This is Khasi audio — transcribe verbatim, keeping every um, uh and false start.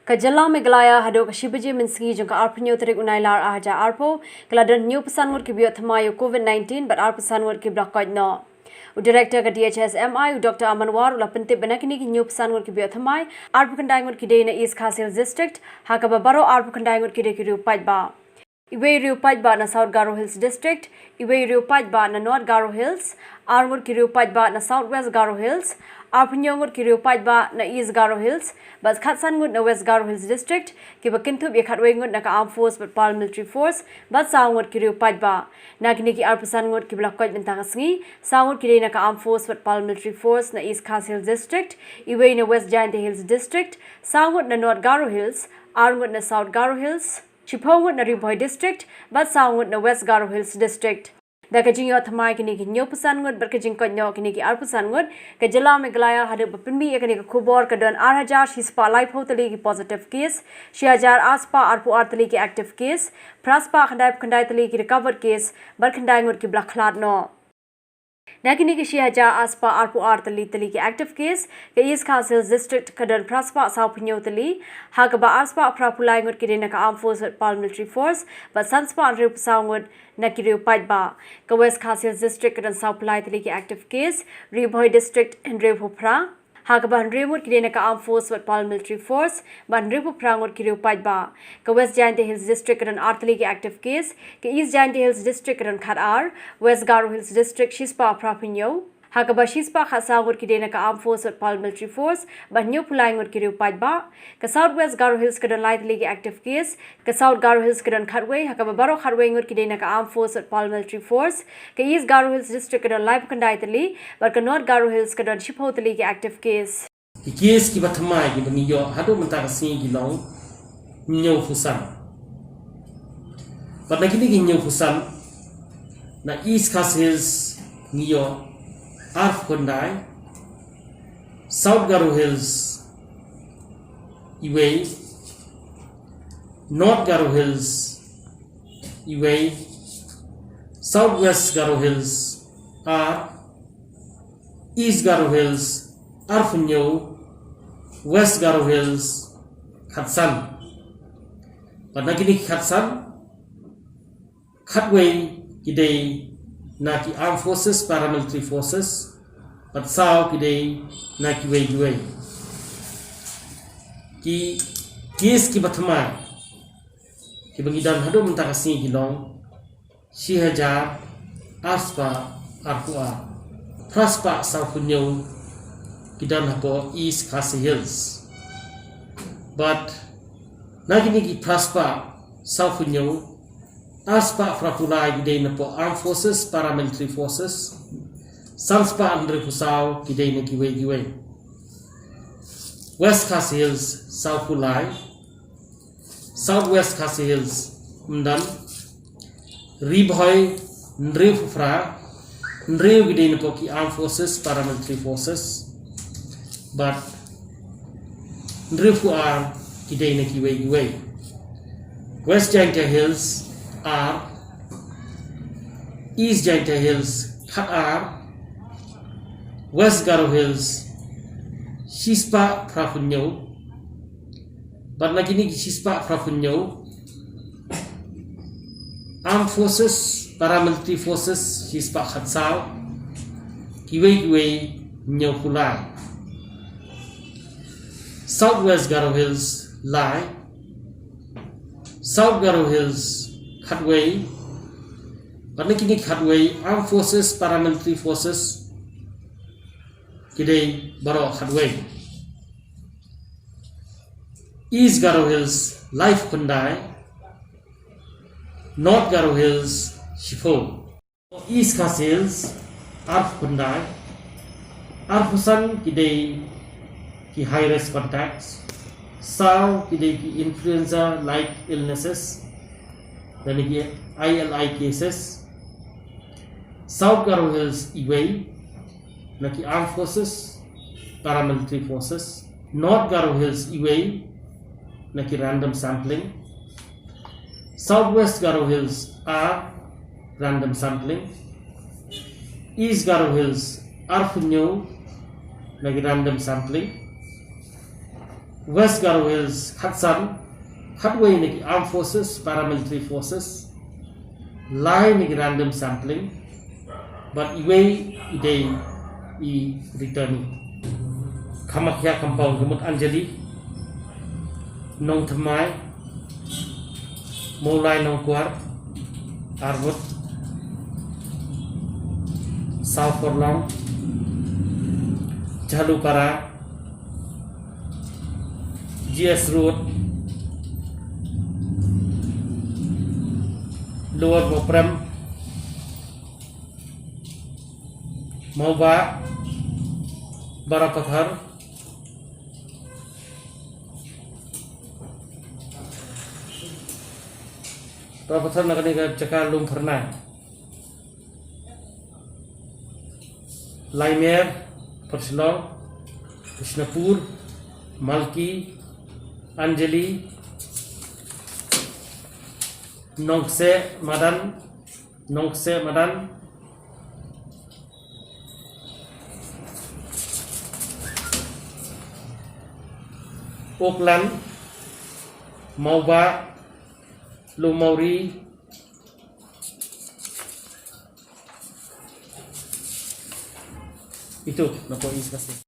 Ka jylla Meghalaya haduh ka shi baje mynsngi jong ka arphew hynñiew tarik u Nailar ar hajar arphew ka la don hynñiew phew san ngut kiba ïoh thymmai ïa u COVID nineteen bad arphew san ngut kiba la koit noh. U Director ka D H S M I, u Doctor Aman War, u la pyntip ba na kine ki hynñiew phew san ngut kiba ïoh thymmai, arphew khyndai ngut ki dei na East Khasi Hills District, ha kaba baroh arphew khyndai ngut ki dei ki riew paidbah. Iwei riew paidbah na South Garo Hills District, iwei riew paidbah na North Garo Hills, ar ngut ki riew paidbah na South West Garo Hills, arphew hynñiew ngut ki riew paidbah na East Garo Hills, bad khatsan ngut na West Garo Hills District, kiba kynthup ïa khatwei ngut na ka Armed Force bad Paramilitary Force, bad saw ngut ki riew paidbah. Na kine ki arphew san ngut kiba la koit mynta ka sngi, saw ngut ki dei na ka Armed Force bad Paramilitary Force na East Khasi Hills District, iwei na West Jaintia Hills District, saw ngut na North Garo Hills, ar ngut na South Garo Hills, shiphew ngut na Ri Bhoi District, bad saw ngut na West Garo Hills District. Da ka jingïoh thymmai kine ki hynñiew phew san ngut bad ka jingkoit noh kine ki arphew san ngut, ka jylla Meghalaya haduh ba pynmih ïa kane ka khubor ka don ar hajar shispah laiphew tylli ki positive case, shi hajar arspah arphew ar tylli ki active case, phra spah khyndai phew khyndai tylli ki recovered case, bad khyndai ngut kiba la khlad noh. Na kine ki shi hajar arspah arphew ar tylli tylli ki active case, ka East Khasi Hills District ka don phra spah saw phew hynñiew tylli, ha kaba ar spah phra phew lai ngut ki dei na ka Armed Force bad Paramilitary Force, bad san spah hynriew phew saw ngut na ki riew paidbah. Ka West Khasi Hills District ka don saw phew lai tylli ki active case, Ri Bhoi District hynriew phew phra, ha kaba hynriew ngut ki dei na ka Armed Force bad Paramilitary Force, bad hynriew phew phra ngut ki riew paidbah. Ka West Jaintia Hills District ka don ar tylli ki active case, ka East Jaintia Hills District ka don khat ar, West Garo Hills District shispah phra phew hynñiew, ha kaba shispah khat saw ngut ki dei na ka Armed Force bad Paramilitary Force, bad hynñiew phew lai ngut ki riew paidbah. Ka South West Garo Hills ka don lai tylli ki active case, ka South Garo Hills ka don khatwei, ha kaba baroh khatwei ngut ki dei na ka Armed Force bad Paramilitary Force. Ka East Garo Hills District ka don laiphew khyndai tylli, bad ka North Garo Hills ka don shiphew tylli ki active case. Ki case kiba thymmai kiba ngi ïoh haduh mynta ka sngi ki long hynñiew phew san. Bad na kine ki hynñiew phew san, na East Khasi Hills ngi ïoh arphew khyndai, South Garo Hills iwei, North Garo Hills iwei, South West Garo Hills ar, East Garo Hills arphew hynñiew, West Garo Hills khatsan. Bad na kine ki khatsan, khatwei ki dei na ki Armed Forces, Paramilitary Forces, bad saw ki dei na kiwei kiwei. Ki case kiba thymmai kiba ngi don haduh mynta ka sngi ki long shi hajar arspah arphew ar. Phra spah saw phew hynñiew ki don hapoh East Khasi Hills. Bad na kine ki phra spah saw phew hynñiew, ar spah phra phew lai ki dei napoh Armed Forces, Paramilitary Forces, san spah hynriew phew saw ki dei na kiwei kiwei. West Khasi Hills saw phew lai, South West Khasi Hills ym don, Ri Bhoi hynriew phew phra, hynriew ki dei napoh ki Armed Forces, Paramilitary Forces, bad hynriew phew ar ki dei na kiwei kiwei. West Jaintia Hills ar, East Jaintia Hills khat ar, West Garo Hills shi spah phra phew hynñiew, bad na kine ki shi spah phra phew hynñiew, Armed Forces, Paramilitary Forces shi spah khat saw, kiwei kiwei hynñiew phew lai. South West Garo Hills lai, South Garo Hills khatwei, bad na kine khatwei Armed Forces, Paramilitary Forces ki dei baroh khatwei. East Garo Hills laiphew khyndai, North Garo Hills shiphew. East Khasi Hills arphew khyndai, arphew san ki dei ki high risk contacts, saw ki dei ki influenza like illnesses, lane ki I L I cases. South Garo Hills iwei, na ki Armed Forces, Paramilitary Forces. North Garo Hills iwei, na ki random sampling. South West Garo Hills ar, random sampling. East Garo Hills arphew hynñiew, na ki random sampling. West Garo Hills khatsan, khatwei na ki armed forces, paramilitary forces, lai na ki random sampling, bad iwei i dei i returnee. Kamakhya compound ka mut Anjali, Nongthymmai, Mawlai Nongkwar, Armut, South Forlong, Jhalupara, G S Road, Lower Moprem, Mawbah, Barapathar, Barapathar na kane ka jaka Lum Pharnai. Laimer, Pharshillong, Krishnapur, Malki, Anjali, Nongkseh Madan, Nongkseh Madan, Oakland, Mawbah, Lowmawri, itu na ko East Khasi.